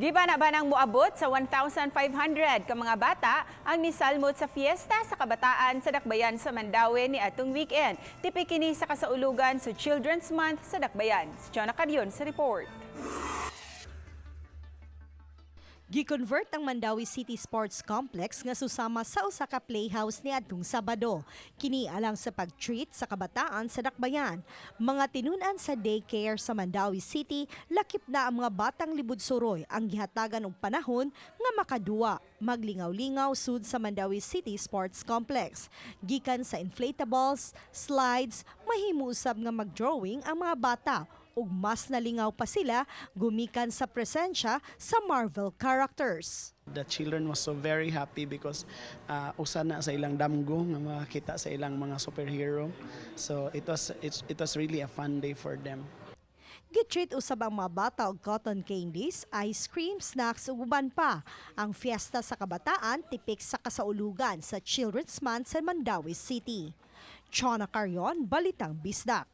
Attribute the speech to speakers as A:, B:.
A: Gibana-banang moabot sa 1,500 ka mga bata ang nisalmot sa fiesta sa kabataan sa Dakbayan sa Mandaue ni atong weekend. Tipik kini sa kasaulugan sa Children's Month sa Dakbayan. Si Chona Carion sa report.
B: Gi-convert ang Mandaue City Sports Complex nga susama sa usa ka playhouse niadtong Sabado. Kini alang sa pag-treat sa kabataan sa Dakbayan. Mga tinunan sa daycare sa Mandaue City, lakip na ang mga batang libud suroy ang gihatagan og panahon nga makaduwa, maglingaw-lingaw sud sa Mandaue City Sports Complex. Gikan sa inflatables, slides, mahimo usab nga mag-drawing ang mga bata ug mas nalingaw pa sila gumikan sa presensya sa Marvel characters.
C: The children was so very happy because usa na sa ilang damgo nga makakita sa ilang mga superhero. So it was really a fun day for them.
B: Gitreat usab ang mga bata og cotton candies, ice cream, snacks ug uban pa. Ang fiesta sa kabataan tipik sa kasaulugan sa Children's Month sa Mandaue City. Chona Carion, Balitang Bisdak.